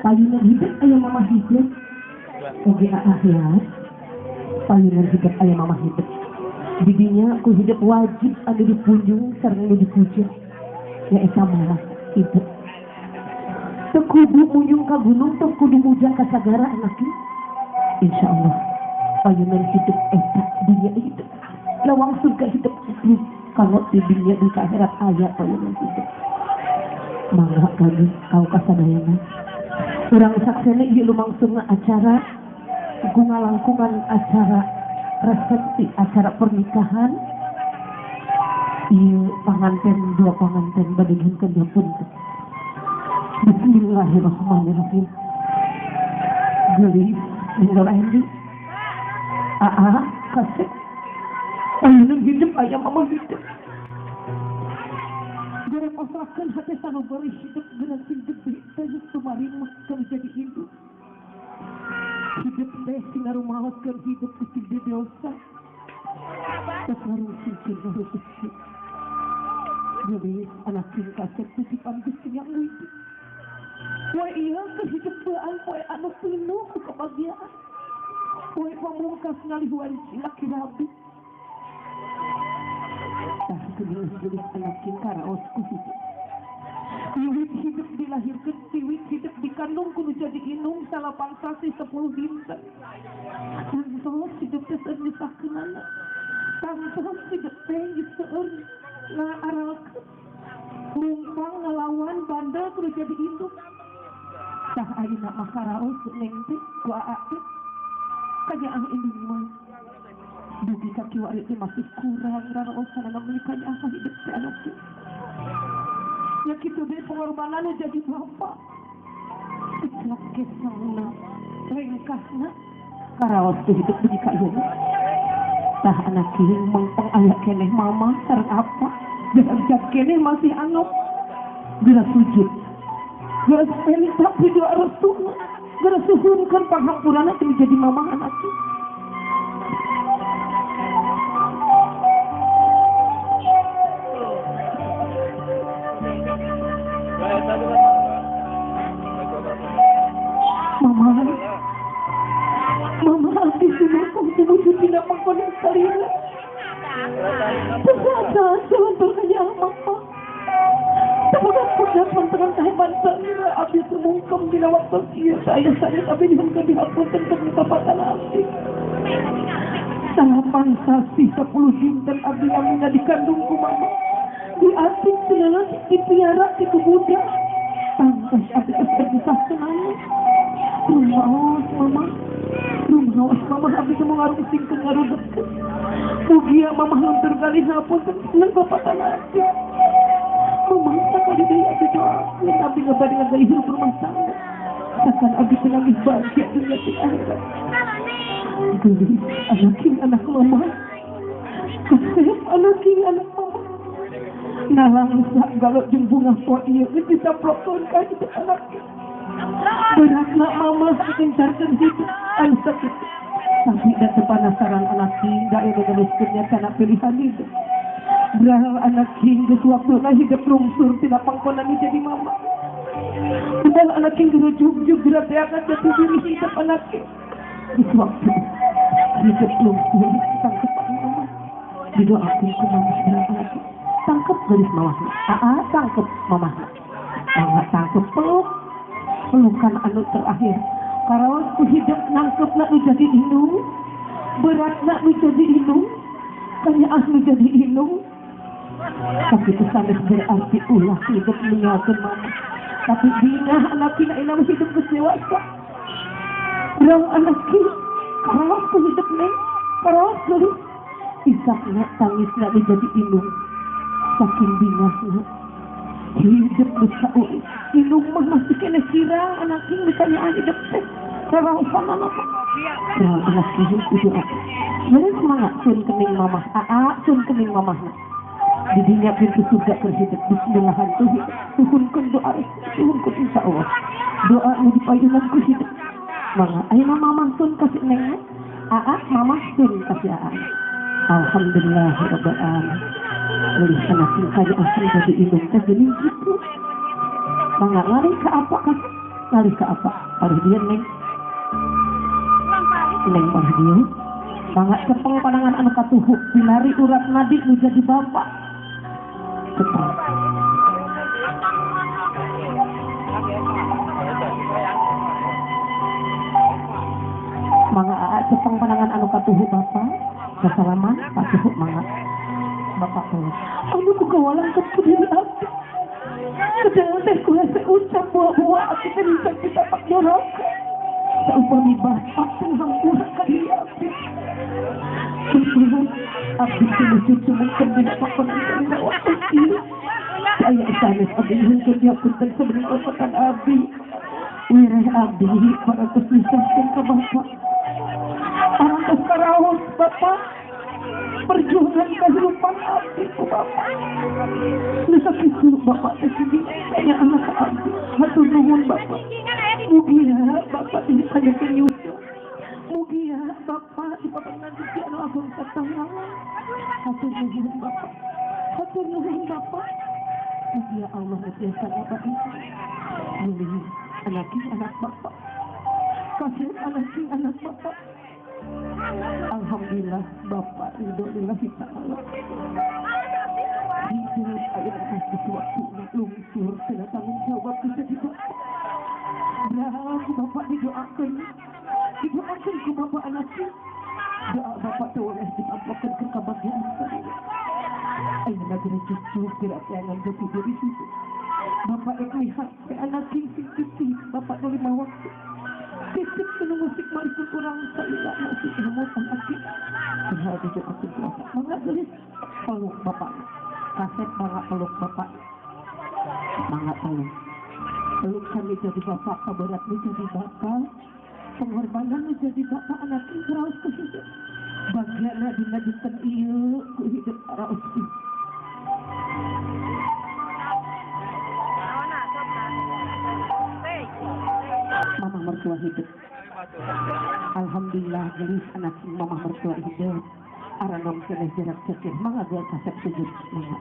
Payunan hidup aya mama hidup. Oge akhirat. Payunan hidup aya mama hidup. Didinya ku hidup wajib anu dipunjung sareng nu dipuja. Nyaeta mama hidup. Teu kudu munyung ka gunung teu kudu muja ka sagara anak ieu. Insyaallah payunan hidup eta dunya hidup. Lawang surga hidup kanggo di dunya di akhirat aya payunan hidup. Mangga kami kau kasadayana. Urang saksena ieu lumangsungna acara gungalangkungan acara resepsi acara pernikahan ieu panganten dua panganten bade nyuhunkeun dihapunten. Bismillahirrahmanirrahim. Geulis ninggal Andy. Aa kasep. Ayeuna hidup aya mama hidup. Gara pasrahkeun hate sanubari hidup geuna sing gede teh tumarimah keur jadi induk. Hidup teh sing ngarumaoskeun hidup sing gede dosa. Tos ngarungsingkeun ngarugusi. Geulis anak sing kasep titipan Gusti Yang Widi. Poe ieu keur hidup beuan poe anu pinuh ku kebahagiaan. Poe pamungkas ngalihuan laki rabi. Tah geulis geulis anak king karaos ku hidup. Wiwit hidup dilahirkeun, wiwit hidup dikandung kudu jadi indung 9 sasih 10 dinten. Tangtos hidup teh seueur nyusahkeunana. Tangtos hidup teh seueur ngaaralkeun. Lungpang ngalawan bandel kudu jadi indung. Tah ayeuna mah karaos neng teh ku aa teh. Kanyaah indung mah. Dugi ka kiwari teh masih kurang raraosanana meuni kanyaah ka hidup teh anak teh. Ya kitu deui pengorbanan jadi bapak. Kecelak kesangna, lengkahna karaos teh hidup dugi ka ieu. Tah anak kieu mangpang aya keneh mama sareng apa? Derajat keneh masih anom. Geura sujud. Geura minta doa restu. Geura suhunkeun panghampurana teh jadi mama anak kieu. Mama, mama abdi sumangkung tumuju tina pangkonan salira. Terasa luntur kanyaah mama. Tepegat-pegat mantengan kaheman salira abdi sumungkem dina waktu ieu saya sanes abdi nyuhunkeun dihapunten teu kapatan abdi. 8 sasih 10 dinten abdi lamina dikandung ku mama. Diasing cenah dipiara ti ku budak. Tangtos abdi teh terpisahkeunana. Rumaos mama, rumaos mama abdi teh mau ngarungsingkeun ngarudetkeun. Mugia mama luntur kali hapunten seneng bapatan abdi. Mama sakali deui abdi doakeun abdi ngabadi ngagaih hirup rumah tangga. Sakan abdi teh nangis bahagia dunia ti akhirat. Geulis anak anak mama. Kasep anak anak mama. Nalangsa galok jeung bunga poe ieu geus disaplokkeun ka hidup anak. Beratna mama gencarkeun hidup anu sakitu. Tapi da teu panasaran anak king da aya nuluskeun nya kana pilihan hidup. Beral anak king geus waktuna hidup lungsur tina pangkonan jadi mama. Beral anak king geus jugjug geura teakan jati diri hidup anak king. Geus waktu hidup lungsur tangkep mama. Didoakeun ku mama beral anak king. Tangkep garis mamahna. Aa tangkep mamahna. Mama tangkep peluk. Pelukan anu terakhir. Karaos ku hidup nangkepna nu jadi indung. Beratna nu jadi indung. Kanyaah nu jadi indung. Sakitu sanes berarti ulah hidup ninggalkeun mama. Tapi bingah anak kina ina mah hidup geus dewasa. Berang anak kina karaos ku hidup neng. Karaos geulis. Isakna tangisna nu jadi indung. Saking bingahna hidup geus saurip. Indung mah masih keneh kirang anak king ditanyaan hidup teh. Karaosanana mah. Berang anak king kudu apa? Beres semangat sun kening mamah. Aa sun kening mamahna. Didinya pintu surga keur hidup. Bismillahan tuh hidup. Suhunkeun doa suhunkeun insyaallah. Doa nu dipayunan ku hidup. Mangga ayeuna mamah sun kasih nengna. Aa mamah sun kasih aa. Alhamdulillah rabbil alamin. Leuwih anak king kanyaah jadi indung teh geuning kitu. Mangga lari ka apa ka? Ngalih ka apa? Palih dieu Neng. Neng palih dieu. Mangga cepeng panangan anu katuhu bilari urat nadi nu jadi bapak. Cepeng. Mangga aa cepeng panangan anu katuhu bapak. Kasalaman Pak Tuhu mangga. Bapak peluk. Anu ku kawalangkeun ku diri abdi. Kejalan teh ku hese ucap buah-buah abdi teh bisa kita pak dorok. Saupami bapak teh hampura ka diri abdi. Abdi teh cucu mungkin dina pakonan dina waktu ieu. Aya sanes abdi nyuhunkeun dihapunten sabening lepetan abdi. Wireh abdi parantos nisahkeun ka bapak. Parantos karaos bapak. Perjuangan kehidupan abdi ku bapak. Nu sakitu bapak teh nya anak abdi. Hatur nuhun bapak. Mugia bapak dipanjangkeun yuswa. Mugia bapak dipaparingan Gusti anu agung sarta. Hatur nuhun bapak. Hatur nuhun bapak. Mugia Allah tiasa ngabadi. Mulih anak anak bapak. Kasih anak anak bapak. Alhamdulillah bapak ridho lillahi ta'ala. Hidup ayeuna mah geus waktuna lungsur tina tanggung jawab geus jadi bapak. Nah, bapak didoakeun. Didoakeun ku bapak anaknya. Doa bapak teh oleh ditampokeun ke kabagjaan saya. Ayeuna geus cucu kira-kira jati diri situ. Bapak rek lihat ke anak sing titip bapak nu 5 waktu. Titip nu musik marikun urang salila masih emot anak. Kumaha didoakeun ku bapak. Mangga geulis peluk bapak. Kasep mangga peluk bapak. Mangga peluk. Pelukan jadi bapak, kaberat jadi bapak, pengorbanan jadi bapak anak raos ku hidup. Bagianna dina dinten ieu ku hidup raos ku. Mamah mertua hidup. Alhamdulillah gelis anak mamah mertua hidup. Aranom keneh jarak cekeh mangga gua kasep sujud mangga.